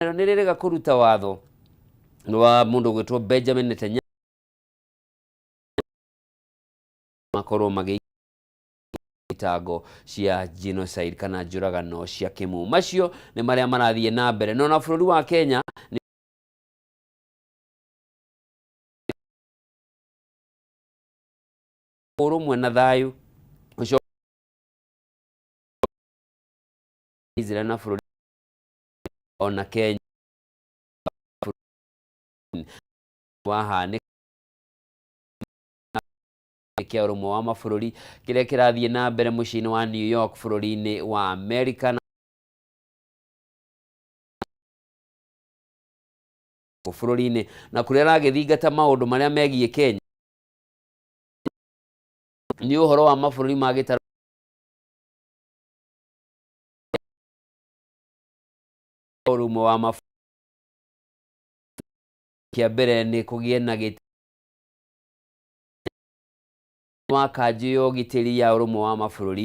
Nĩ rĩrega kũruta watho wa mũndũ ũgwĩtwo Benjamin Netanyahu makorwo magĩ thitango cia genocide kana njũragano cia kĩmũ. Macio nĩ marĩa marathiĩ na mbere, no na bũrũri wa Kenya nĩ ũrũmwe na thayũ ũcio Israel na bũrũri ona Kenya wahanĩka kĩa ũrũmwe wa mabũrũri kĩrĩa kĩrathiĩ na mbere mũciĩ-inĩ wa New York bũrũri-inĩ wa Amerika na bũrũri-inĩ na kũrĩa aragĩthingata maũndũ marĩa megiĩ Kenya nĩ ũhoro wa mabũrũri ma gĩtarũ ũrũmwe wa mabũrũri kĩa mbere nĩ kũgĩe na gĩtĩ wa kanjũ ya ũgitĩri ya ũrũmwe wa mabũrũri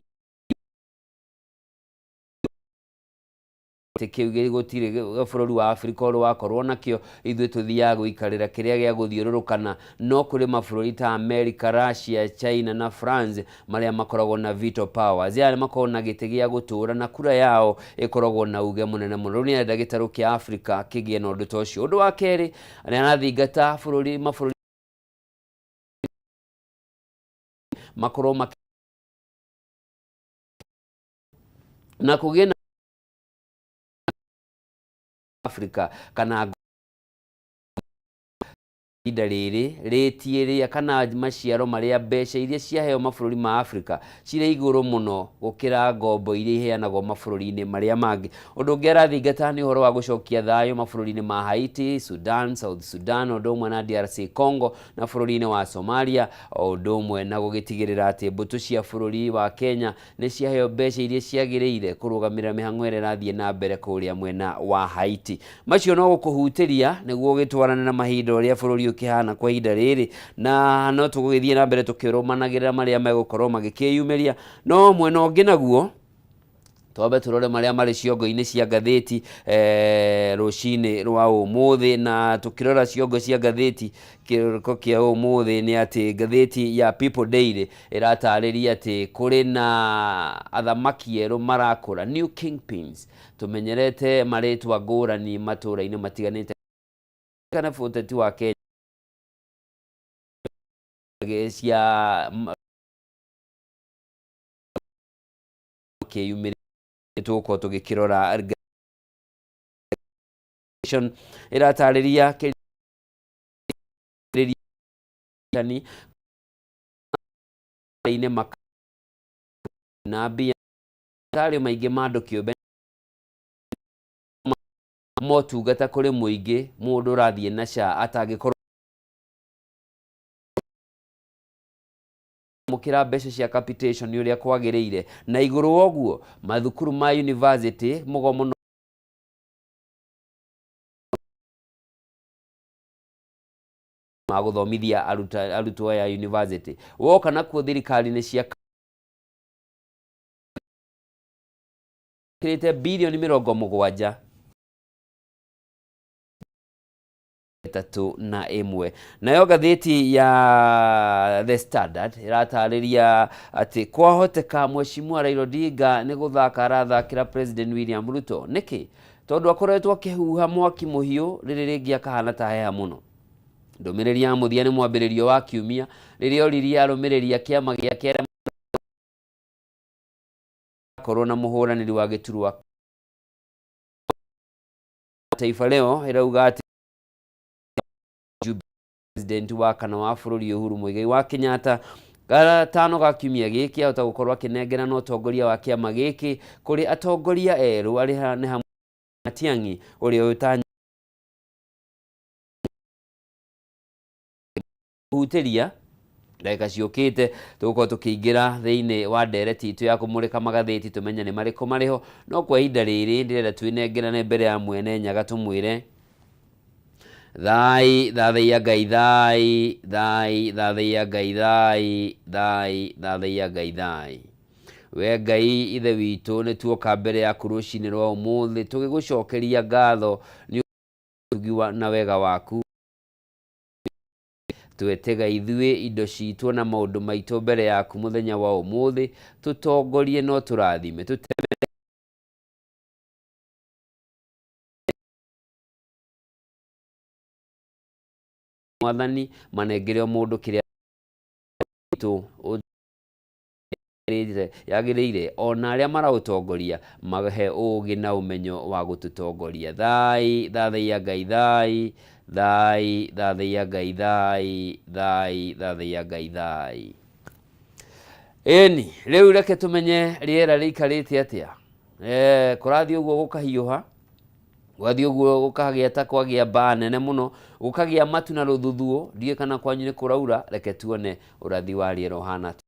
gĩtĩ kĩu gũtirĩ bũrũri wa Afrika ũrĩ wakorwo nakĩo. Ithuĩ tũthiaga gũikarĩra kĩrĩa gĩa gũthiũrũrũkana, no kũrĩ mabũrũri ta Amerika, Russia, China na France marĩa makoragwo na veto powers, yani makoragwo na gĩtĩ gĩa gũtũũra na kura yao ĩkoragwo na uge mũnene mũno. Rĩu nĩ arenda gĩtarũ kĩa Afrika kĩgĩe na ũndũ ta ũcio. Ũndũ wa kerĩ, nĩ arathingata bũrũri mabũrũri makorwo makĩ na kũgĩe na Africa kana ihinda rĩrĩ rĩti ĩrĩa kana maciaro marĩa mbeca iria ciaheo mabũrũri ma Africa cirĩ igũrũ mũno gũkĩra ngombo iria iheanagwo mabũrũri-inĩ marĩa mangĩ. Ũndũ ũngĩ arathingata nĩ ũhoro wa gũcokia thayũ mabũrũri-inĩ ma Haiti, Sudan, South Sudan, ũndũ ũmwe na DRC Congo na bũrũri-inĩ wa Somalia, o ũndũ ũmwe na gũgĩtigĩrĩra atĩ mbũtũ cia bũrũri wa Kenya nĩ ciaheo mbeca iria ciagĩrĩire kũrũgamĩrĩra mĩhang'o ĩrĩa ĩrathiĩ na mbere kũrĩa mwena wa Haiti. Macio no gũkũhutĩria nĩguo ũgĩtwarane na mahinda ũrĩa bũrũri ũkĩhana kwa ihinda rĩrĩ, na no tũgũgĩthiĩ na mbere tũkĩrũmanagĩrĩra marĩa megũkorwo magĩkĩyumĩria. No mwena ũngĩ naguo, twambe tũrore marĩa marĩ ciongo-inĩ cia ngathĩti rũcinĩ rwa ũmũthĩ. Na tũkĩrora ciongo cia ngathĩti kĩroko kĩa ũmũthĩ nĩ atĩ ngathĩti ya People Daily ĩratarĩria atĩ kũrĩ na athamaki erũ marakũra, new kingpins, tũmenyerete marĩtwa ngũrani matũra-inĩ matiganĩte kana ũteti wa Kenya cia kĩyumĩria tũgũkorwo tũgĩkĩrora ĩratarĩria inĩ na mbia tarĩ maingĩ ma andũ kĩũmbe motungata kũrĩ mũingĩ mũndũ ũrathiĩ na SHA atangĩkorwo mukira mbeca cia capitation ũrĩa kwagĩrĩire. Na igũrũ wa ũguo, mathukuru ma university mũgomo no ma gũthomithia arutwo aya university woka nakuo thirikari nĩ cia kĩrĩte birioni 71. Nayo ngathĩti ya The Standard ĩratarĩria atĩ kwahoteka Mheshimiwa Raila Odinga nĩ gũthaka arathakĩra President William Ruto. Nĩkĩ? Tondũ akoretwo akĩhuha mwaki mũhiũ rĩrĩ rĩngĩ akahana ta heha mũno. Ndũmĩrĩri ya mũthia nĩ mwambĩrĩrio wa kiumia rĩrĩa oririe arũmĩrĩri a kĩama gĩake arĩa akorwo na mũhũranĩri wa gĩturwa Taifa Leo ĩrauga atĩ President wa kana wa bũrũri Uhuru Muigai wa Kenyatta gatano ga kiumia gĩkĩ ahota gũkorwo akĩnengerana ũtongoria wa kĩama gĩkĩ kũrĩ atongoria erũ arĩa nĩ hamwe Matiang'i ũrĩa ũtanya hutĩria ndagĩka ciũkĩte tũgũkorwo tũkĩingĩra thĩinĩ wa ndereti itũ ya kũmũrĩka magathĩti tũmenye nĩ marĩkũ marĩ ho. No kwa ihinda rĩrĩ ndĩrenda twĩnengerane mbere ya mwene Nyaga tũmwĩre thai thathaiya Ngai thai thai thathaiya Ngai thai thai thathaiya Ngai thai. We Ngai Ithe witũ, nĩ tuoka mbere yaku rũcinĩ rwa ũmũthĩ tũgĩgũcokeria ngatho nĩ ũtugi na wega waku. Twetega ithuĩ indo citũ na maũndũ maitũ mbere yaku mũthenya wa ũmũthĩ, tũtongorie no tũrathime, tũtemere Mwathani, manengere o mũndũ kĩrĩa yagĩrĩire, ona arĩa maraũtongoria mahe ũũgĩ na ũmenyo wa gũtũtongoria. Thai thathaiya Ngai thai, thai thathaiya Ngai thai, thai thathaiya Ngai thai. Ĩni, rĩu reke tũmenye rĩera rĩikarĩte atĩa. Kũrathiĩ ũguo gũkahiũha, gwathiĩ ũguo gũkagĩa ta kwagĩa mbaa nene mũno, gũkagĩa matu na rũthuthuũ, ndiũĩ kana kwanyu nĩ kũraura, reke tuone ũrathi wa rĩera ũhana atĩa.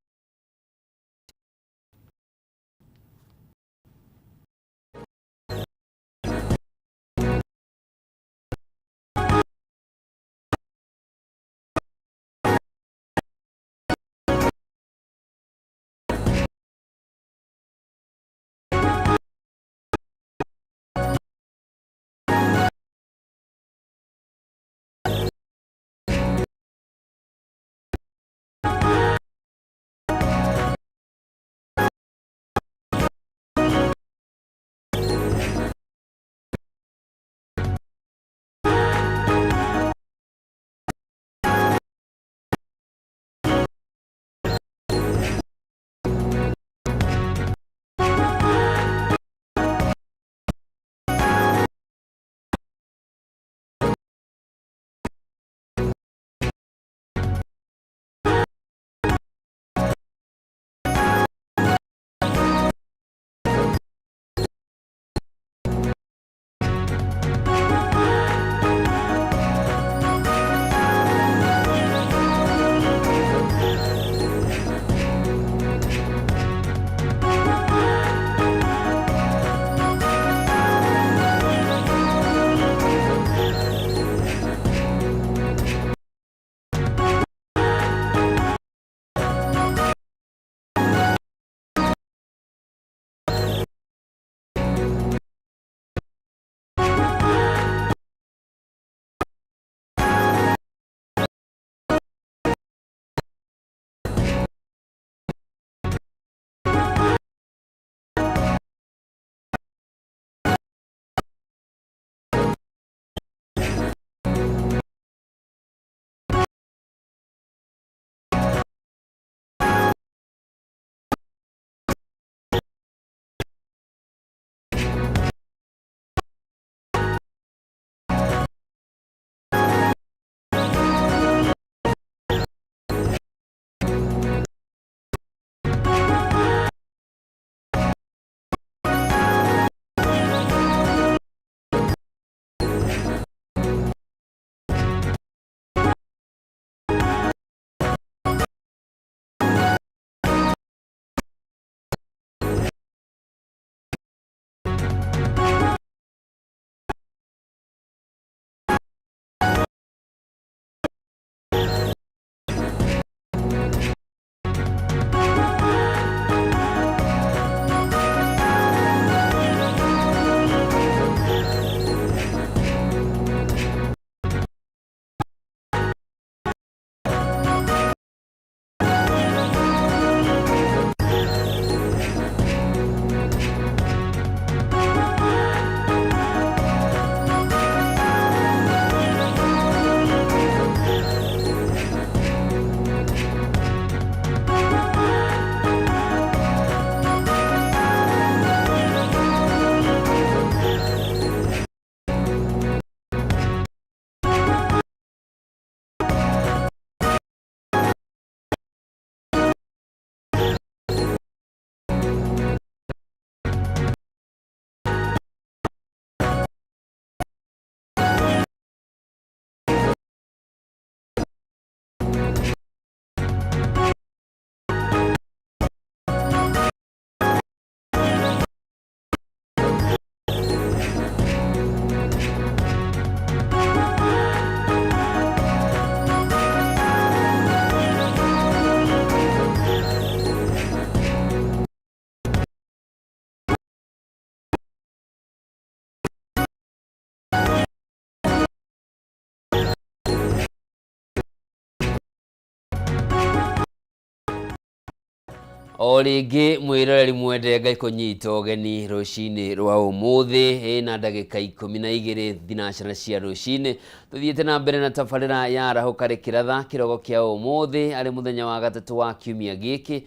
O rĩngĩ mwĩroreri mwende, Ngai kũnyita ũgeni rũcinĩ rwa ũmũthĩ ĩna ndagĩka 12 thinacara cia rũcinĩ. Tũthiĩte na mbere na tabarĩra ya Arahũka Rĩkĩratha kĩrogo kĩa ũmũthĩ arĩ mũthenya wa gatatũ wa kiumia gĩkĩ,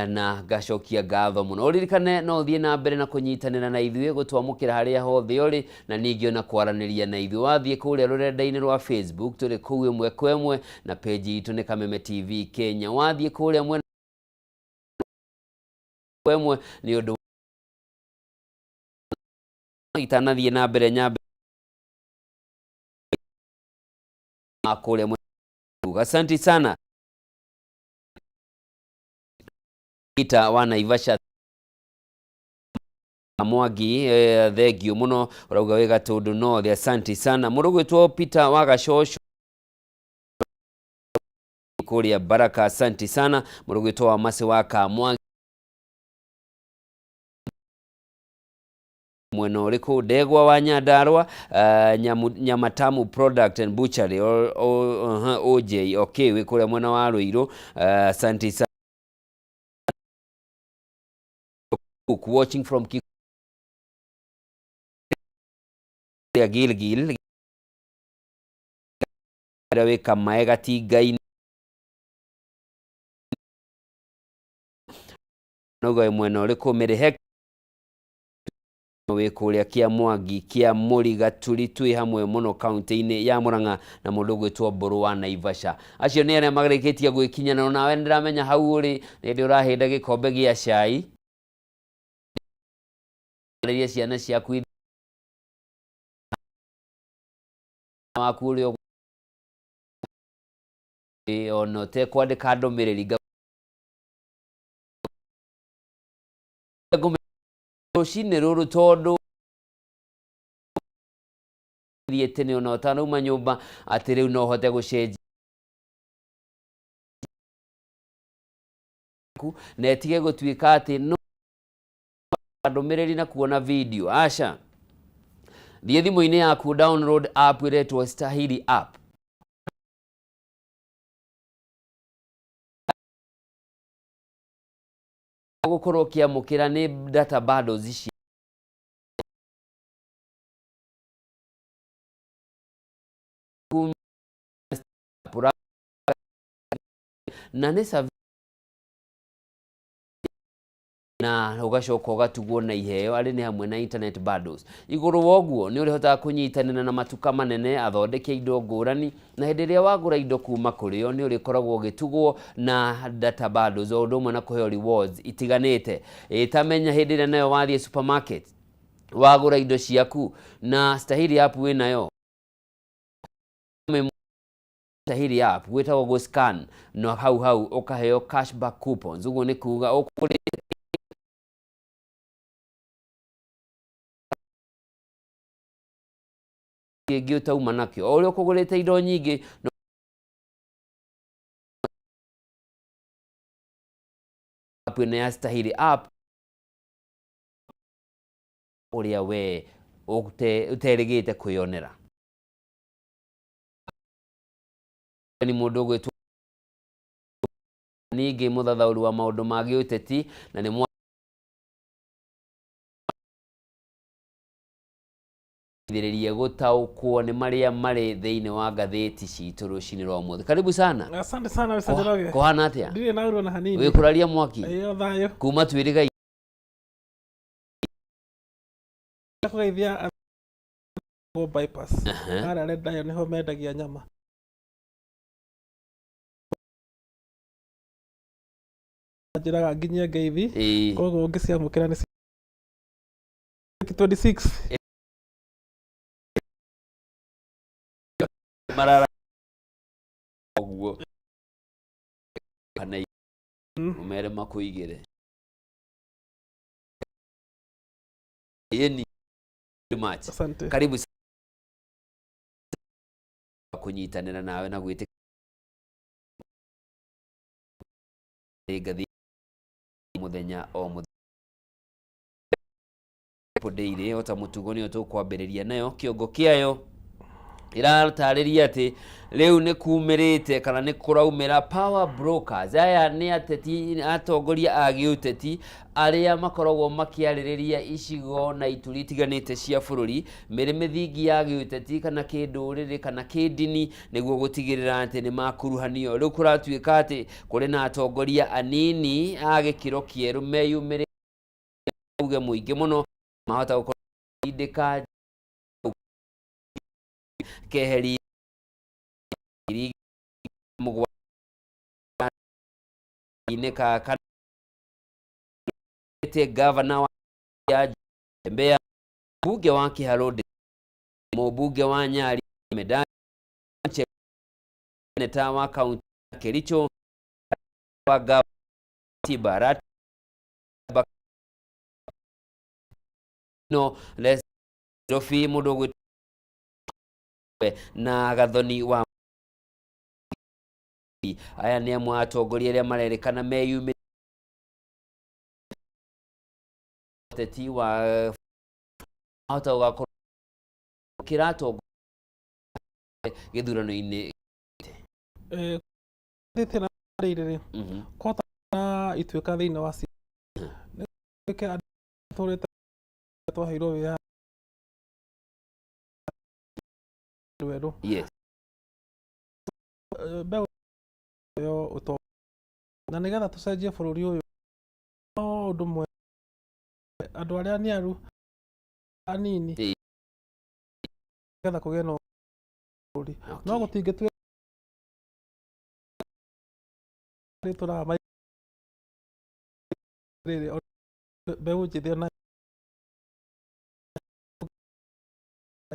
na ngacokia ngatho mũno. Ũririkane no ũthiĩ na mbere na kũnyitanĩra na ithuĩ gũtwamũkĩra harĩa hothe ũrĩ, na ningĩ ona kwaranĩria na ithuĩ. Wathiĩ kũrĩa rũrenda-inĩ rwa Facebook, tũrĩ kũu ĩmwe kwa ĩmwe, na page itũ nĩ Kameme TV Kenya. Wathiĩ kũrĩa mwena kwa ĩmwe nĩ ũndũ itanathiĩ na mbere nyambe kũrĩa mwena. Asante sana Peter wa Naivasha Mwangi, thengio muno, urauga wĩ Gatũndũ North. Asante sana mũndũ gwĩtwo Peter wa Gacoco kũrĩa Baraka. Asante sana mũndũ gwĩtwo wa Masi wa Kamwangi mwena ũrĩkũ, Ndegwa wa Nyandarua, Nyamatamu Product and Butchery OJ, okay, wĩ kũrĩa mwena wa Ruiru. Asante sana. Watching from Kikuria Gilgil wĩ Kamae Gatinga-inĩ, nauga wĩ mwena ũrĩkũ, Mĩrĩhe wĩ kũrĩa kĩa Mwangi kĩa Mũri Gaturi, twĩ hamwe mũno kaunti-inĩ ya Murang'a, na mũndũ ũgwĩtwo Mbũrũ wa Naivasha. Acio nĩ arĩa marĩkĩtie gwĩkinyana. Nawe nĩndĩramenya hau ũrĩ nĩ ũrahĩnda gĩkombe gĩa cai, rĩria ciana ciaku waku ũrĩa ona ũtekwandĩka ndũmĩrĩri rũcinĩ rũrũ, tondũ thiĩ tene ona ũtanauma nyũmba atĩ rĩu no ũhote gũcenjia na ĩtige gũtuĩka atĩ no ndũmĩrĩri na kuona video. Aca, thiĩ thimũ-inĩ yaku, download app ĩretwo Stahili app. Gũkorwo ũkĩamũkĩra nĩ data bundles ici na nĩ na ũgacoka ũgatugwo na iheo arĩ nĩ hamwe na internet bundles. Igũrũ wa ũguo, nĩ ũrĩhotaga kũnyitanĩra na matuka manene athondeki a indo ngũrani, na hĩndĩ ĩrĩa wagũra indo kuma kũrĩ o, nĩ ũrĩkoragwo ũgĩtugwo na data bundles o ũndũ ũmwe na kũheo rewards itiganĩte. Ĩtamenya hĩndĩ ĩrĩa nayo wathiĩ supermarket wagũra indo ciaku na Stahili app wĩnayo, Stahili app gwĩtagwo gũ scan, no hau hau ũkaheo cashback coupons. Ũguo nĩ kuga ũkũgũrĩte kĩngĩ ũtauma nakĩo, o ũrĩa ũkũgũrĩte indo nyingĩ no app ĩno ya Stahili app ũrĩa we ũterĩgĩte kwĩyonera. Nĩ mũndũ ũgwĩtwo ningĩ mũthathaũri wa maũndũ ma gĩũteti na nĩ mwathĩrĩrie gũtaũkwo nĩ marĩa marĩ thĩinĩ wa ngathĩti citũ rũcinĩ rwa ũmũthĩ. Karibu sana. Asante sana Mr. Njoroge. Kũhana atĩa? Ndirĩ na ũru ona hanini. Wĩkũraria mwaki? Ĩyo thayũ. Kuma twĩrĩgai. Kũgeithia go bypass. Harĩa Red Lion nĩho mendagia nyama. Njĩraga nginyie ngeithi. Koguo ũngĩciamũkĩra nĩ 26. Marara ũguo kana ũmere makũigĩre yeni much. Asante. Karibu kũnyitanĩra nawe na gwĩtĩkĩra ngathĩti mũthenya o mũthenya Daily. O ta mũtugo nĩyo tũkwambĩrĩria nayo, kĩongo kĩayo Ĩratarĩria atĩ rĩu nĩ kumĩrĩte kana nĩ kũraumĩra power brokers. Aya nĩ ateti, atongoria a gĩũteti arĩa makoragwo makĩarĩrĩria icigo na ituri itiganĩte cia bũrũri mĩrĩ mĩthingi ya gĩũteti kana kĩndũrĩrĩ kana kĩndini nĩguo gũtigĩrĩra atĩ nĩ makuruhanio. Rĩu kũratuĩka atĩ kũrĩ na atongoria anini a gĩkĩro kĩerũ meyumĩrĩtie uge mũingĩ mũno mahota gũkorwo indĩka keheri 7,000 ka kana gavana wa Mbeya, mbunge wa Kiharũ, mũmbunge wa Nyali Medani, seneta wa kaunti ya Kericho wa Gatiba no Nairobi mũndũ ũgwĩtwo na Gathoni wa aya nĩ amwe a atongoria arĩa marerĩkana meyumĩrĩtie ũteti wa mahota gũgakorwo kĩratongoria gĩthurano-inĩ. Thiĩte na rĩrĩ rĩ kwahota na ituĩka thĩinĩ wa nĩke andũ tũrĩte twaheirwo wĩyathi rwerũ. Mbeũ yo ũtongoria na nĩgetha tũcenjie bũrũri ũyũ no ũndũ mwe andũ arĩa aniaru anini nĩgetha kũgĩe na bũrũri no gũtingĩtuĩka rĩtũraga rĩrĩ mbeũ njĩthĩ ona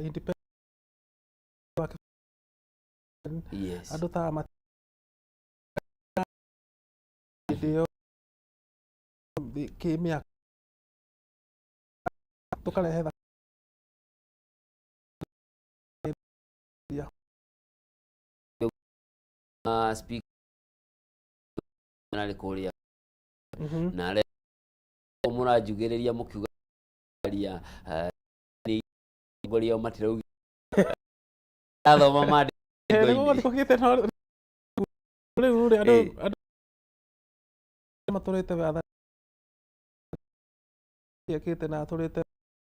independent andũ ta hĩndĩ ĩyo kĩmĩaka tũkarehe Speaker arĩ kũrĩa na arĩa mũranjugĩrĩria mũkiuga nĩ atongoria ao matirauga athoma maandĩko-inĩ. Kũgĩte no rĩu rĩ andũ andũ matũrĩte wathani ekĩte na atũrĩte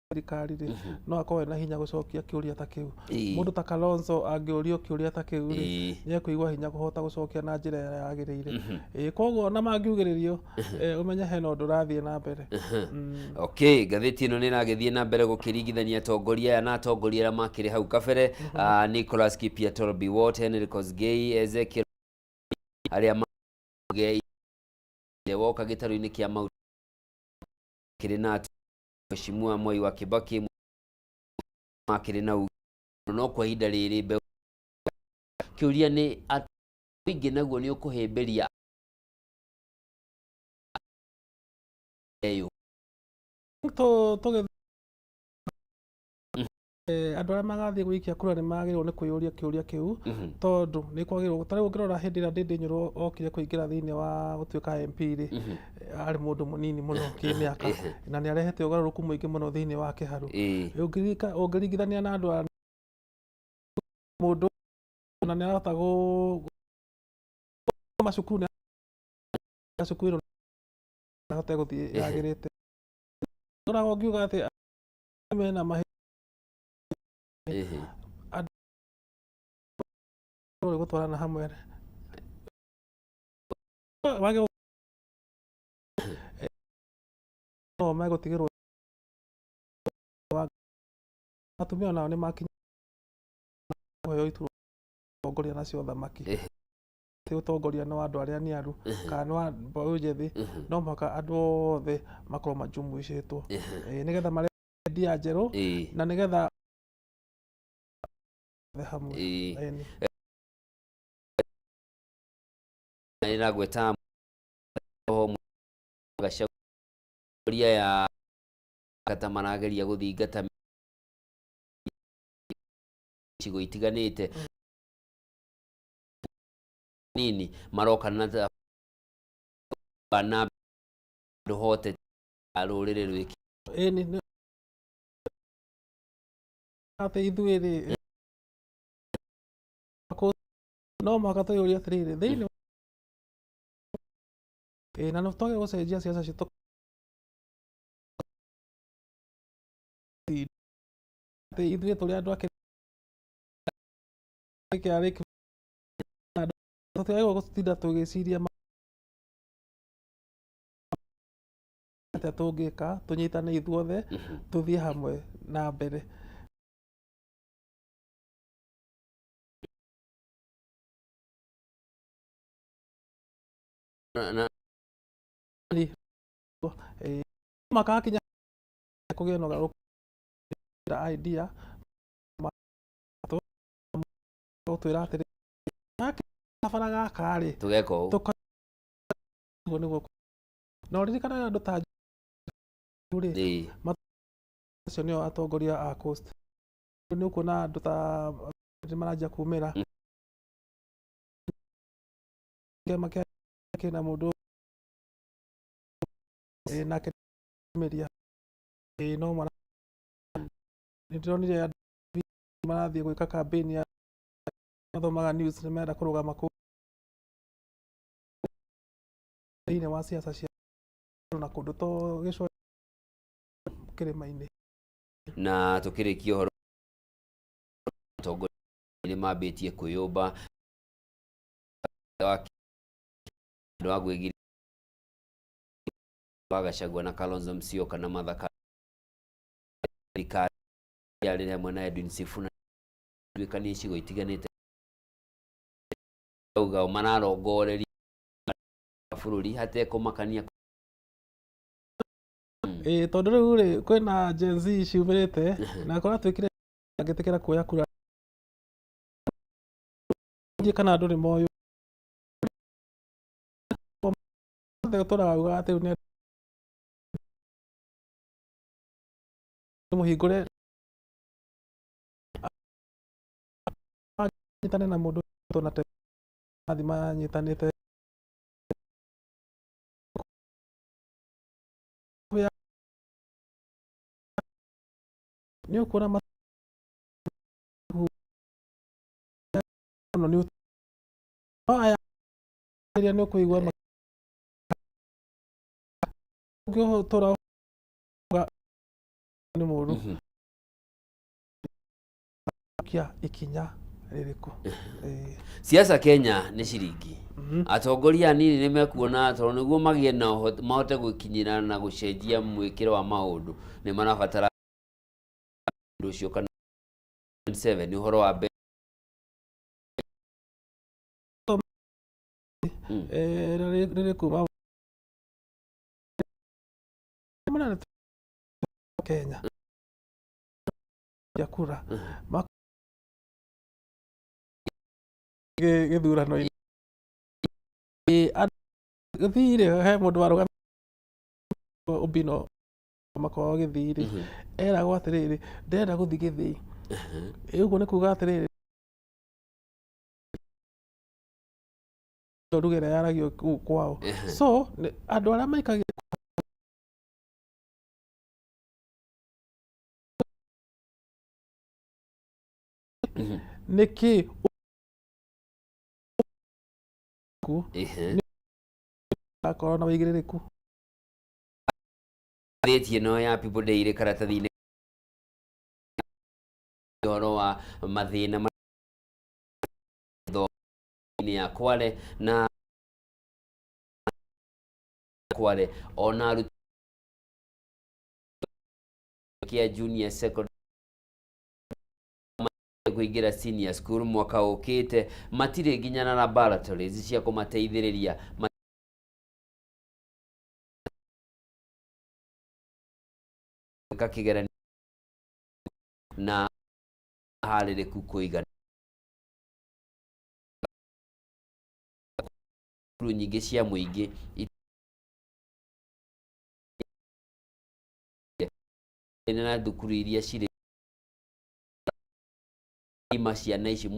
thirikari rĩ no akorwo ena hinya gũcokia kĩũria ta kĩu. Mũndũ ta Kalonzo angĩũrio kĩũria ta kĩu rĩ nĩ ekũigua hinya kũhota gũcokia na njĩra ĩrĩa yagĩrĩire. Koguo ona mangiugĩrĩrio ũmenye hena ũndũ ũrathiĩ na mbere. Okay, ngathĩti ĩno nĩ ĩragĩthiĩ na mbere gũkĩringithania atongoria aya na atongoria arĩa makĩrĩ hau kabere, Nicholas Kipyator Biwott, Henry Kosgei, Ezekiel arĩa mauge woka gĩtarũ-inĩ kĩa Mau kĩrĩ na Mheshimiwa Mwai wa Kibaki makĩrĩ na uge no kwa ihinda rĩrĩ mbeũ kĩũria nĩ atĩ mũingĩ naguo nĩ ũkũhĩmbĩria Tũgĩ andũ arĩa magathiĩ gũikia kura nĩ magĩrĩirwo nĩ kwĩyũria kĩũria kĩu tondũ nĩ kwagĩrĩirwo ta rĩu ũngĩrora hĩndĩ ĩrĩa Ndindi Nyoro okire kũingĩra thĩinĩ wa gũtuĩka MP rĩ arĩ mũndũ mũnini mũno kĩmĩaka na nĩ arehete ũgarũrũku mũingĩ mũno thĩinĩ wa Kĩharũ. Ũngĩringithania na andũ a mũndũ na nĩ arahota gũ macukuru nĩ cukuru ĩno ahote gũthiĩ yagĩrĩte ngoragwo ngiuga atĩ mena mahĩ andũ gũtwarana hamwe wage no megũtigĩrwo atumia onao nĩ makinya kũheo iturwa ũtongoria nacio thamaki ti ũtongoria nĩ wa andũ arĩa aniaru kana nĩ wa mbeũ njĩthĩ no mũhaka andũ othe makorwo majumuicĩtwo nĩgetha marehe idea njerũ na nĩgetha hamwe. Ĩni. Ĩragweta Gachagua ya kata marageria gũthingata icigo itiganĩte nini maroka na na ndũhote rũrĩrĩ rwĩke. Ĩni atĩ ithuĩ rĩ No mũhaka twĩyũrie atĩrĩrĩ, thĩinĩ ĩ na twage gũcenjia ciaca citũ atĩ ithuĩ tũrĩ andũ a kĩa Lake, tũtiagĩrĩirwo gũtinda tũgĩciria atĩa tũngĩka tũnyitane ithuothe tũthiĩ hamwe na mbere. Na Makakinya kũgĩe na ũgarũrũku idea gũtwĩra atĩrĩ barabara gaka rĩ tũgeka ũũ. Ũguo nĩguo na ũririkane andũ ta rĩ acio nĩo atongoria a coast. Nĩ ũkuona andũ ta nĩ maranjia kumĩra kĩama kĩa kĩna mũndũ nake mĩria no mara nĩ ndĩronire andũ marathiĩ gwĩka campaign ya mathomaga news nĩ marenda kũrũgama kũu thĩinĩ wa siasa cia na kũndũ to gĩcũa kĩrĩma-inĩ. Na tũkĩrĩkia ũhoro, atongoria nĩ mambĩtie kwĩyũmba wa wa gwĩgiria wa Gachagua na Kalonzo Musyoka na Martha thirikari yarĩ hamwe na Edwin Sifuna tuĩkania icigo itiganĩte auga mararongoreria bũrũri hatekũmakania. Ĩĩ, tondũ rĩu rĩ kwĩna Gen Z ciumĩrĩte na kũratuĩkire angĩtĩkĩra kuoya kura ndiĩ kana andũ nĩ moĩ othe ũtũraga ugaga atĩ rĩu nĩ mũhingũre nyitane na mũndũ na mathi manyitanĩte. Nĩ ũkuona mũno nĩ no aya rĩrĩa nĩ ũkũigua ũngĩtũra nĩ mũru kia ikinya rĩrĩkũ. Siasa Kenya nĩ ciringi. Atongoria anini nĩ mekuona tondũ nĩguo magĩe na mahote gũkinyĩra na gũcenjia mwĩkĩre wa maũndũ nĩ marabatara ũndũ ũcio kana 7 nĩ ũhoro wa mbe. Rĩrĩ kuma mũnene Kenya ya kura gĩthurano-inĩ Gĩthii rĩ he mũndũ warũgam Obino makwao Gĩthii rĩ eragwo atĩrĩrĩ ndĩrenda gũthiĩ Gĩthii. Ũguo nĩ kuga atĩrĩrĩ lugha ĩrĩa yaragio kũu kwao. So andũ arĩa maikagia nĩkĩ akorwo na wĩigĩrĩrĩku. Ngathĩti ĩno ya People Daily karatathi-inĩ ũhoro wa mathĩna inĩ ya Kwale na Kwale ona arutwo kĩa junior secondary kũingĩra senior school mwaka ũkĩte matirĩ nginya na laboratories cia kũmateithĩrĩria gwĩka kĩgeranio na harĩrĩku kũigana. Cukuru nyingĩ cia mũingĩ na thukuru iria cirĩ ima ciana ici.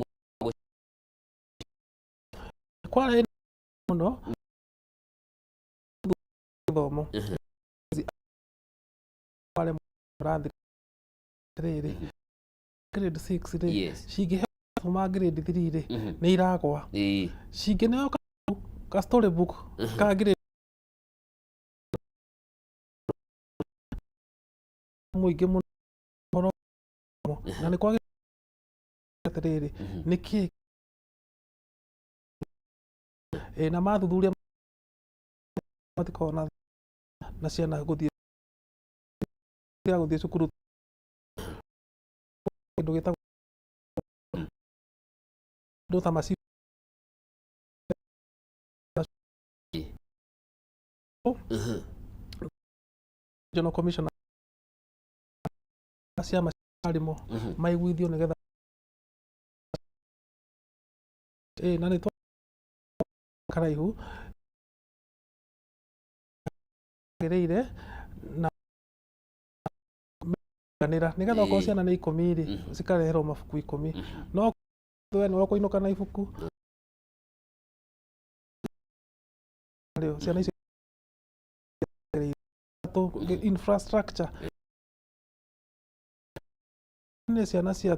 Kwale mũno gĩthomo Kwale mũrathi rĩrĩ grade 6 rĩ cingĩhe. Mathabu ma grade 3 rĩ, nĩ iragwa. Cingĩneo ka story book ka grade mũingĩ mũno ũhoro, na nĩ kwagĩrĩire atĩrĩrĩ, nĩkĩ na mathuthuria matikoragwo na ciana gũthiĩ tiga gũthiĩ cukuru kĩndũ gĩtagwo ndũ ta maci. Regional Commissioner, ciama cia arimũ maiguithio nĩgetha na nĩ karaihu gĩrĩire na ganĩra nĩgetha okorwo ciana nĩ 10 rĩ, cikareherwo mabuku 10, no we nĩwe ũkũinũka na ibuku rĩo ciana icio. Infrastructure nĩ ciana cia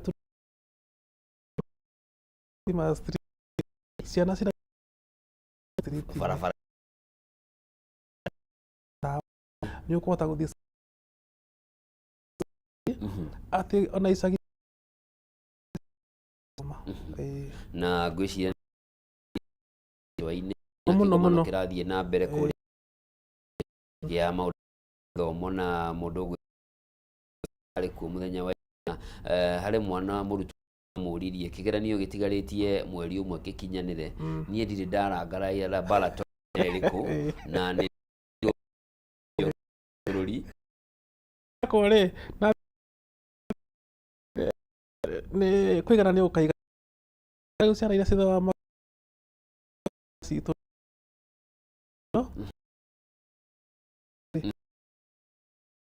street, ciana cira street. Barabara. Nĩ ũkũhota gũthiĩ atĩ ona icagi. Na ngwĩciria hwaĩ-inĩ Mũno, kĩgomano mũno. kĩrathiĩ na mbere kũrĩa kĩa maũndũ gĩthomo, na mũndũ ũgwĩ arĩ kuo mũthenya wa harĩ mwana mũrutwo mũririe kĩgeranio gĩtigarĩtie mweri ũmwe gĩkinyanĩre, niĩ ndirĩ ndarangara laboratory ĩrĩkũ na nĩ bũrũri. Akwa rĩ, na nĩ kũigana nĩ ũkaiga rĩu ciana iria cithoma citũ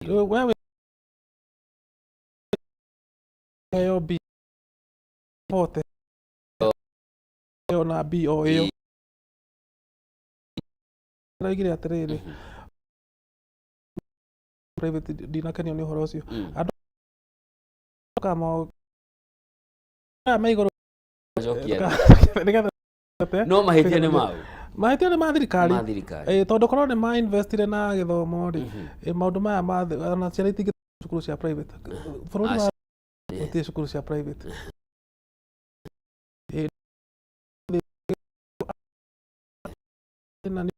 rĩu we heo B bote ĩyo na B o ĩyo raigire atĩrĩrĩ, private ndinakenio nĩ ũhoro ũcio. Andũ kama aya me igũrũ. Acokia. Nĩgetha No mahĩtia nĩ mau? Mahĩtia nĩ ma thirikari. Ma thirikari. Tondũ korwo nĩ ma investire na gĩthomo rĩ, maũndũ maya ma ona ciana itingĩ cukuru cia private bũrũri wa Aca. gũtirĩ cukuru cia private. Na nĩ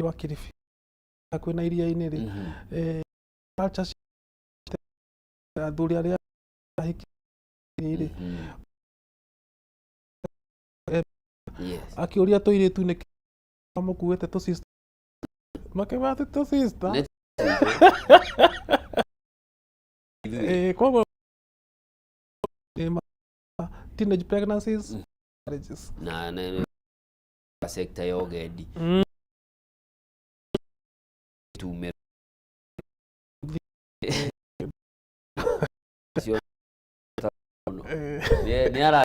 wa Kilifi hakuhĩ na iria-inĩ rĩ, culture cia athuri arĩa ahiki rĩ, akĩũria tũirĩtu nĩkĩ mamũkuĩte tũ sister, makiuga atĩ tũ sister. Koguo teenage pregnancies, marriages. Na sector ya ũgendi tume cio mũno. Nĩ ara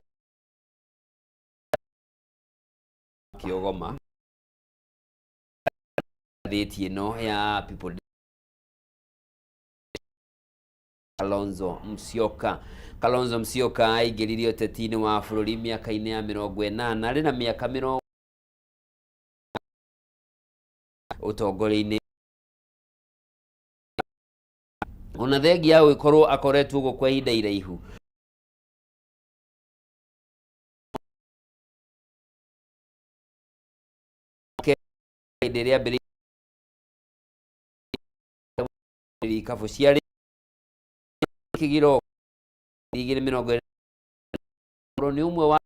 kĩogoma thĩti ĩno ya People. Kalonzo Musyoka, Kalonzo Musyoka aingĩririe ũteti-inĩ wa bũrũri mĩaka-inĩ ya 80 arĩ na mĩaka 20 ũtongoria-inĩ, ona thengia ya gũgĩkorwo akoretwo ũguo kwa ihinda iraihu. Hĩndĩ ĩrĩa ambĩrĩirie ikabu ciarĩ kĩgiro 2020 nĩ ũmwe wa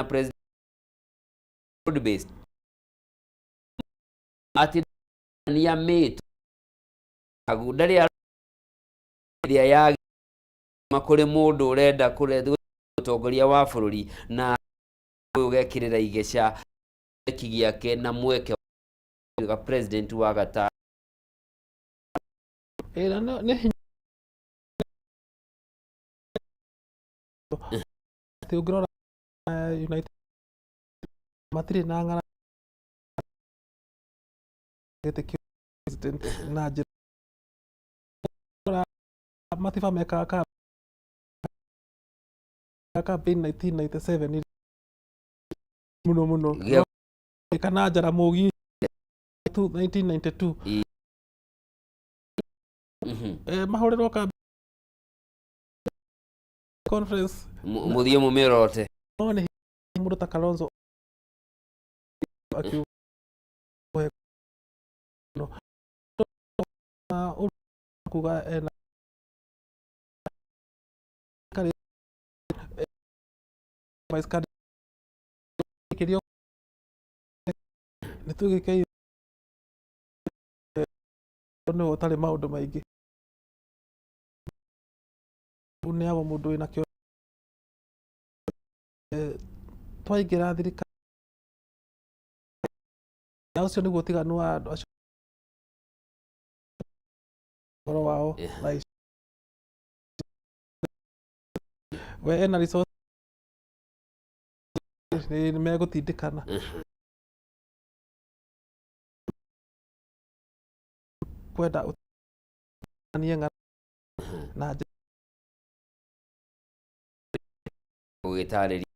president based atĩ nĩamĩtwo ndarĩ ĩrĩa ya kũrĩ mũndũ ũrenda kũre ũtongoria wa bũrũri na ũyũ ũgekĩrĩra igeca kĩoneki gĩake na mweke wa president wa gatano. Na nĩ hinya atĩ ũngĩrora United matirĩ na ng'ara gĩtĩ kĩa president na njĩra matiba mekaga. Campaign 1997 mũno mũno. Kana Jaramogi 1992. Mahũrĩrwo conference. Mũthiĩ mũmĩorote. No nĩ mũndũ ta Kalonzo akiuga no kuga ena karĩ vice card kĩrio nĩ tũgĩke nĩwe ũtarĩ maũndũ maingĩ ũneagwo mũndũ wĩna kĩo. Twaingĩra thirikari na ũcio nĩguo ũtiganu wa andũ acio ũhoro wao thaa ici we ena resource nĩ megũtindĩkana kwenda ũtanie ng'ano na njĩra Gũgĩtarĩria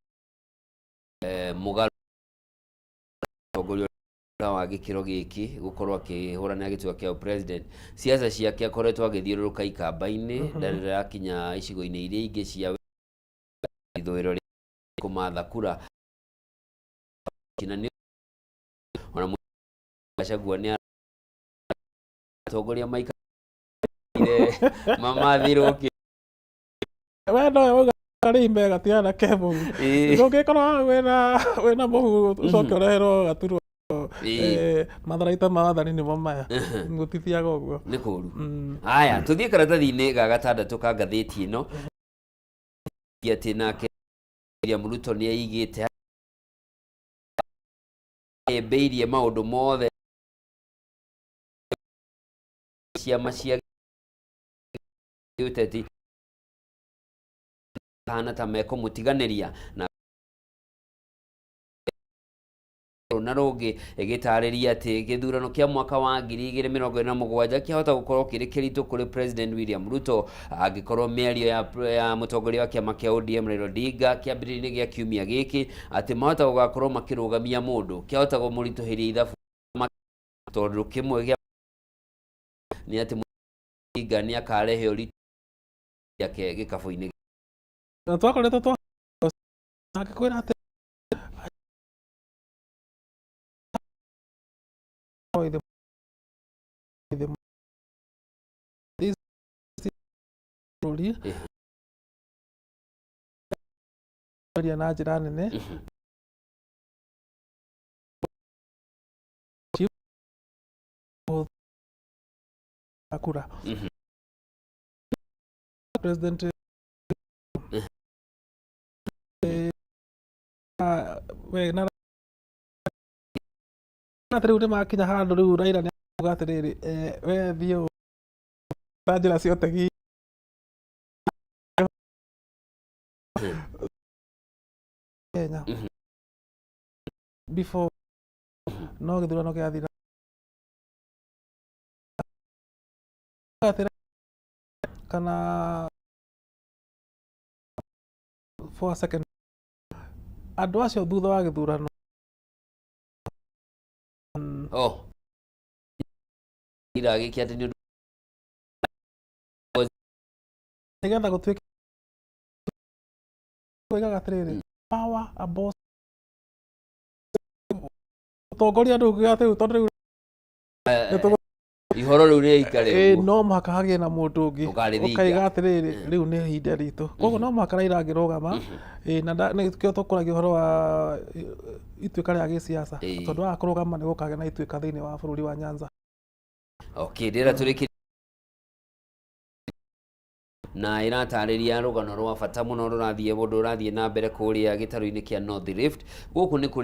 mũgarũ mũtongoria wa gĩkĩro gĩkĩ gũkorwo akĩhũranĩra gĩturwa kĩa president, siasa ciake akoretwo agĩthiũrũrũka ikamba-inĩ, ndarĩ arakinya icigo-inĩ iria ingĩ cia ithũĩro rĩa kũmatha kura na nĩ ona Gachagua nĩ atongoria maikarire mamathirwo kĩ. We nowe wauga rĩime gatiana ke mũhu. Ndũngĩkorwo wĩna mũhu ũcoke ũreherwo gaturwa. Matharaita ma wathani nĩmo maya, gũtithiaga ũguo. Nĩ kũru. Haya, tũthiĩ karatathi-inĩ ga gatandatũ ka ngathĩti ĩno atĩ nake William Ruto nĩ aigĩte embeirie maũndũ mothe ciama cia gĩũteti hana ta mekũmũtiganĩria na na rũngĩ ĩgĩtarĩria atĩ gĩthurano kĩa mwaka wa 2027 kĩahota gũkorwo kĩrĩ kĩritũ kũrĩ President William Ruto angĩkorwo mĩario ya mũtongoria wa kĩama kĩa ODM Raila Odinga kĩambĩrĩria-inĩ gĩa kiumia gĩkĩ atĩ mahota gũgakorwo makĩrũgamia mũndũ kĩahota kũmũritũhĩria ithabu tondũ kĩmwe gĩa nĩ atĩ Odinga nĩ akarehe ũritũ yake gĩkabũ-inĩ. Na twakoretwo twa angĩkwĩra atĩ bũrũri na njĩra nene kura president we na atĩ rĩu nĩ makinya handũ rĩu Raila nĩ auga atĩrĩrĩ, we thiĩ ta njĩra cia ũtegi. Kenya before no gĩthurano gĩathira kana for a second andũ acio thutha wa gĩthurano. Oh ira gĩkĩ atĩ nĩ ũndũ nĩgetha gũtuĩke oigaga atĩrĩrĩ, power above ũtongoria ndũngiuga atĩ rĩu tondũ rĩu ihoro rĩu rĩikare ũguo. No mũhaka hagĩe na mũndũ ũngĩ Ũkarĩthinga. ũkaiga atĩrĩrĩ, rĩu nĩ ihinda ritũ, koguo no mũhaka Raila angĩrũgama. Na nĩkĩo tũkũragia ũhoro wa ituĩka rĩa gĩsiasa tondũ waga kũrũgama nĩ gũkagĩa na ituĩka thĩinĩ wa bũrũri wa Nyanza. Okay, ndĩra tũrĩkĩrie na ĩratarĩria rũgano rwa bata mũno rũrathiĩ ũndũ ũrathiĩ na mbere kũrĩa gĩtarũ-inĩ kĩa North Rift gũkũ nĩ kũrĩ